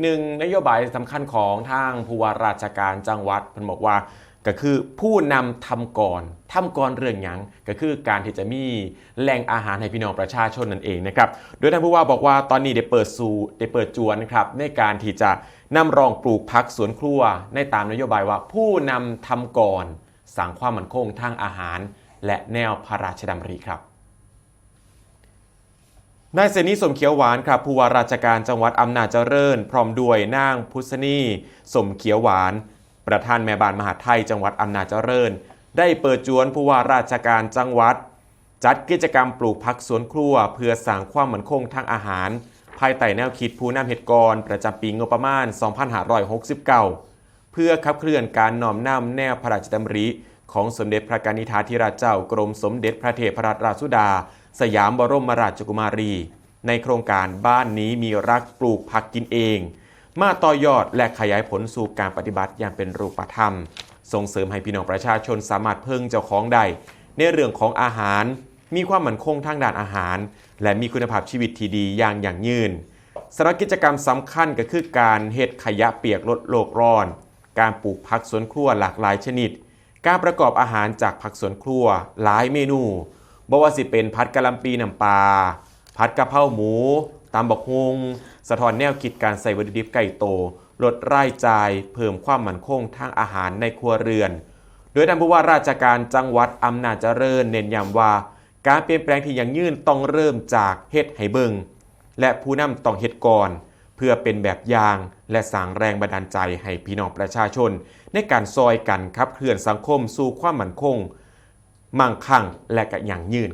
ໜຶ່ງນະໂຍບາຍສຳຄັນຂອງທາງຜູ້ວ່າລາຊະການຈັງຫວັດ ເພິ່ນບອກວ່າ ກໍຄືຜູ້ນຳທຳກ່ອນ. ທຳກ່ອນເລື່ອງຫຍັງ? ກໍຄືການທີ່ຈະມີແຫຼ່ງອາຫານໃຫ້ພີ່ນ້ອງປະຊາຊົນນັ້ນເອງນະຄັບ. ໂດຍທ່ານຜູ້ວ່າບອກວ່າ ຕອນນີ້ໄດ້ເປີດສູ່ ໄດ້ເປີດຈວນນະຄັບ ໃນການທີ່ຈະນຳຮ່ອງປູກຜັກສວນຄົວ ໃນຕາມນະໂຍບາຍວ່າ ຜູ້ນຳທຳກ່ອນ ສ້າງຄວາມໝັ້ນຄົງທາງອາຫານ ແລະ ແນວພະລາຊະດຳລິຄັບ. ນາຍເສນີ ສົມຂຽວຫວານ ຄັບ ຜູ້ວ່າລາຊະການຈັງຫວັດອຳນາດຈະເລີນ ພ້ອມດ້ວຍນາງ ພຸດສະນີ ສົມຂຽວຫວານ ປະທານແມ່ບ້ານມະຫາດໄທ ຈັງຫວັດອຳນາດຈະເລີນ ໄດ້ເປີດຈວນຜູ້ວ່າລາຊະການຈັງຫວັດ ຈັດກິດຈະກຳປູກຜັກສວນຄົວ ເພື່ອສ້າງຄວາມໝັ້ນຄົງທາງອາຫານ ພາຍໃຕ້ແນວຄິດຜູ້ນຳເຮັດກ່ອນ ປະຈຳປີງົບປະມານ ສອງພັນຫ້າຮ້ອຍຫົກສິບເກົ້າ ເພື່ອຂັບເຄື່ອນການນ້ອມນຳແນວພະລາຊະດຳລິຂອງສົມເດັດພະກະນິດຖາທິລາດເຈົ້າ ກົມສົມເດັດພະເທບພະລັດລາຊສຸດາ ສະຫຍາມບໍລົມມະລາຊະກຸມາຣີ ໃນໂຄງການບ້ານນີ້ມີຮັກ ປູກຜັກກິນເອງ ມາຕໍ່ຍອດ ແລະ ຂະຫຍາຍຜົນສູ່ການປະຕິບັດຢ່າງເປັນຮູບປະທຳ, ສົ່ງເສີມໃຫ້ພີ່ນ້ອງປະຊາຊົນສາມາດເພິ່ງເຈົ້າຂອງໄດ້ໃນເລື່ອງຂອງອາຫານ, ມີຄວາມໝັ້ນຄົງທາງດ້ານອາຫານ ແລະ ມີຄຸນນະພາບຊີວິດທີ່ດີຢ່າງຢັ້ງຍືນ. ສຳລັບກິດຈະກຳສຳຄັນກໍຄືການເຮັດຂະຫຍະປຽກລົດໂລກຮ້ອນ, ການປູກຜັກສວນຄົວຫຼາກຫຼາຍຊະນິດ, ການປະກອບອາຫານຈາກຜັກສວນຄົວຫຼາຍເມນູ, ບໍ່ວ່າຊິເປັນຜັດກະຫຼ່ຳປີນ້ຳປາ, ຜັດກະເພົາໝູ, ຕຳບັກຫຸ່ງ, ສະທ້ອນແນວຄິດການໃຊ້ວັດຖຸດິບໃກ້ໂຕ, ລົດລາຍຈ່າຍ, ເພີ່ມຄວາມໝັ້ນຄົງທາງອາຫານໃນຄົວເຮືອນ. ໂດຍທ່ານຜູ້ວ່າລາຊະການຈັງຫວັດອຳນາດຈະເລີນເນັ້ນຢ້ຳວ່າ ການປ່ຽນແປງທີ່ຢັ້ງຍືນຕ້ອງເລີ່ມຈາກເຮັດໃຫ້ເບິ່ງ ແລະ ຜູ້ນຳຕ້ອງເຮັດກ່ອນ ເພື່ອເປັນແບບຢ່າງ ແລະ ສ້າງແຮງບັນດານໃຈໃຫ້ພີ່ນ້ອງປະຊາຊົນ ໃນການຊ່ອຍກັນຂັບເຄື່ອນສັງຄົມສູ່ຄວາມໝັ້ນຄົງ, ມັ່ງຄັ່ງ ແລະ ກະຢັ້ງຍືນ.